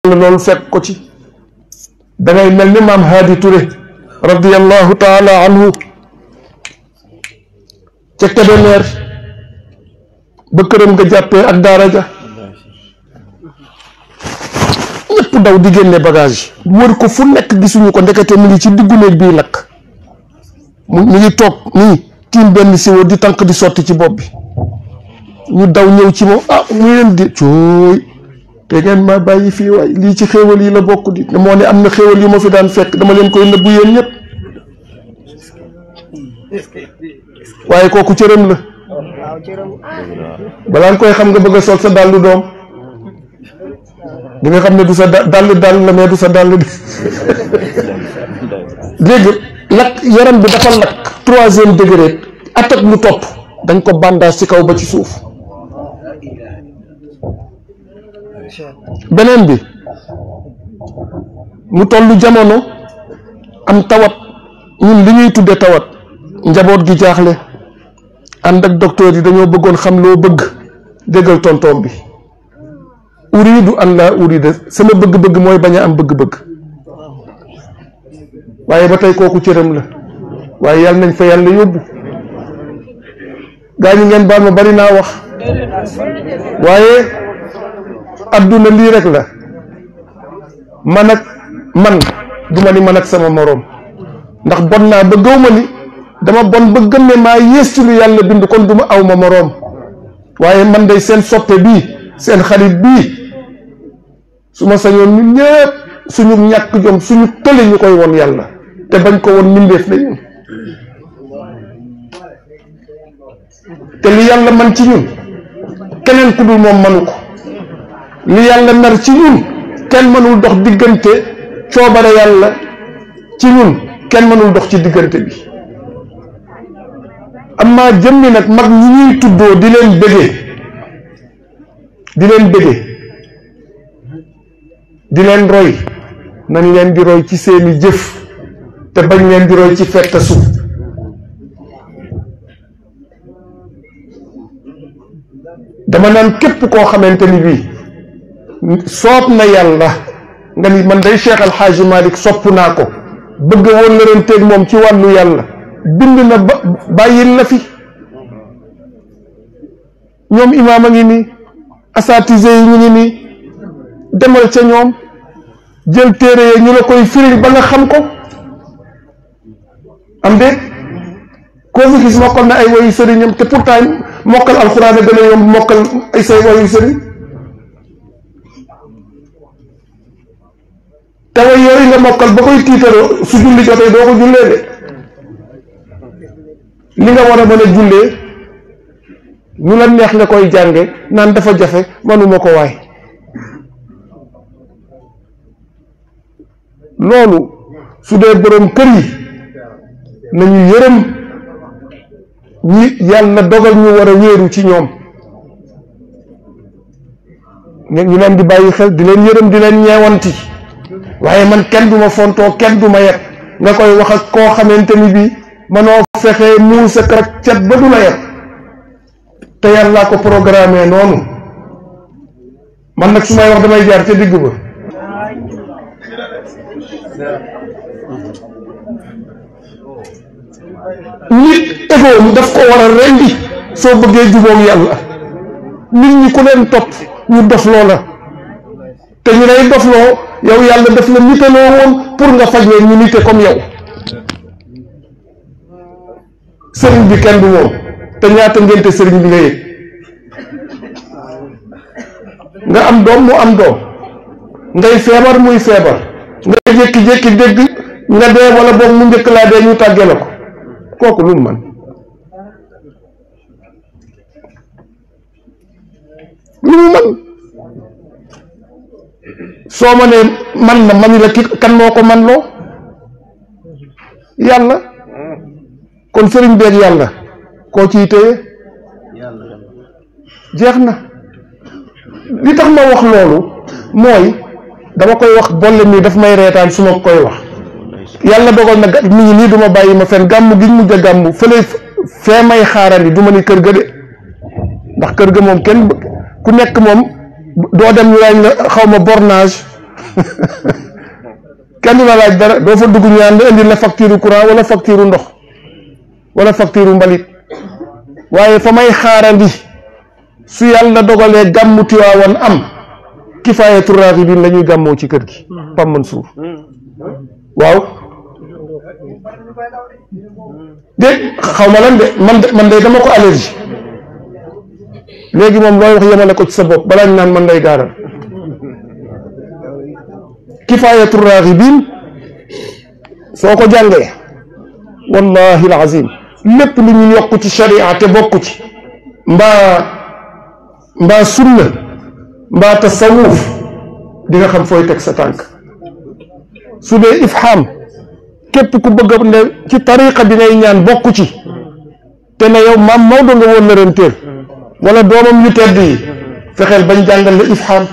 loolu fekk ko ci dangay mel ni maam Haadi Touré radiyallahu taala anhu ca Kébémer ba këram nga jàppee ak daara ja ñëpp daw di génne bagage wër ko fu nekk gisuñu ko ndekete mu ngi ci diggu néeg bii lakk mu ngi toog nii tiim benn siwo di tànk di sotti ci bopp bi ñu daw ñëw ci moom muy leen di cooy te ngeen ma bàyyi fii waay lii ci xéewal yi la bokk di moo ne am na xéewal yu ma fi daan fekk dama leen koy nëbbu yéen ñëpp waaye kooku cëram la balaa nga koy xam nga bëgg a sol sa dàllu doom di nga xam ne du sa dàll la mais du sa dàll di léegi lakk yaram bi dafa lakk 3e degré attaque lu topp dañ ko bandage ci kaw ba ci suuf beneen bi mu tollu jamono am tawat ñun li ñuy tudde tawat njaboot gi jaaxle ànd ak docteur yi dañoo bëggoon xam loo bëgg déggal tontoom bi uridu an laa urida sama bëgg-bëgg mooy bañ a am bëgg-bëgg waaye ba tey kooku cëram la waaye yàlla nañ fa yàlla yóbbu gaa ñi ngeen baal ma bari naa wax waaye adduna lii rek la man duma ni man ak sama moroom ndax bon naa ba gëw ma ni dama bon ba gëm ne maa yées ci lu yàlla bind kon duma aw ma moroom waaye man day seen soppe bii seen xarit bii su ma sañoon ñun ñëpp suñu ñàkk jom suñu tële ñu koy won yàlla te bañ ko won mbindeef la ñun te li yàlla man ci ñun keneen ku dul moom manu ko li yàlla nar ci ñun kenn mënul dox diggante coobare yàlla ci ñun kenn mënul dox ci diggante bi amma jëmmi nag mag ñi ñuy tuddoo di leen bëggee di leen roy nañ leen di roy ci seeni jëf te bañ leen di roy ci fettasu dama naan képp koo xamante ni bii soob na yàlla nga ni man day Cheikh Al Hadji Malick sopp naa ko bëgg woon la ren teeg moom ci wàllu yàlla bind na bàyyil la fi ñoom imaam a ngi nii asatise yi ñu ngi nii demal ca ñoom jël téere yi ñu la koy firil ba nga xam ko am de koo fi gis mokkal na ay woyu sëriñam te pourtant mokkal alxuraan a gën a yomb mokkal ay say woyu sëriñ te way yooyu nga mokkal ba koy tiitaroo su julli jotee doo ko jullee de li nga war a mën a jullee ñu la neex nga koy jànge naan dafa jafe manuma ko waay loolu su dee borom kër yi nañu yërëm ñi yàlla dogal ñu war a wéeru ci ñoom ñu leen di bàyyi xel di leen yërëm di leen ñeewanti waaye man kenn du ma fontoo kenn du ma yet nga koy wax ak koo xamante ni bii manoo fexee muus ak rek cet ba du la yet te yàllaa ko programmé noonu man nag su may wax damay jaar ca digg ba nit égoom daf ko war a rendi soo bëggee jubóog yàlla nit ñi ku leen topp ñu dof loola te ñu lay dofloo yow yàlla daf la niteloo woon pour nga faj leen ñu nite comme yow sëriñ bi kenn du moom te ñaata ngénte sëriñ bi nga yëg nga am doom mu am doom ngay feebar muy feebar nga jékki-jékki dégg nga dee wala boog mu njëkk laa dee ñu tàggee la ko kooku lu mu man lu mu man soo ma nee man na mani la ki kan moo ko man loo yàlla kon sëriñ beeg yàlla koo ciy téye jeex na li tax ma wax loolu mooy dama koy wax bolle nii daf may reetaan su ma koy wax yàlla dogal na mi ngi nii du ma bàyyi ma fen gàmm giñ mujj a gàmm fële fee may xaarandi du ma ni kër ga de ndax kër ga moom kenn ku nekk moom doo dem ñu waañ la xaw ma bornage kenn la laaj dara doo fa dugg ñaan la indi la facture courant wala facture ndox wala facture mbalit waaye fa may xaarandi su yàlla dogalee gàmmu Tiwaawan am Kifaayatu Raaxibiin la ñuy gàmmoo ci kër gi Pam Mansour waaw de xaw ma lan de man de dama ko allergie léegi moom looy wax yemale ko ci sa bopp balaa ñu naan man lay gaaral Kifaayatu Raaxibiin soo ko jàngee wallahi alazim lépp lu ñu yokk ci sharia te bokku ci mbaa sunna mbaa tasawuf di nga xam fooy teg sa tànk su dee ifham képp ku bëgg ne ci tariqa bi ngay ñaan bokku ci te ne yow maam Maodo nga woon na ren teel wala doomam yu tedd yi fexeel bañ jàngal la ifham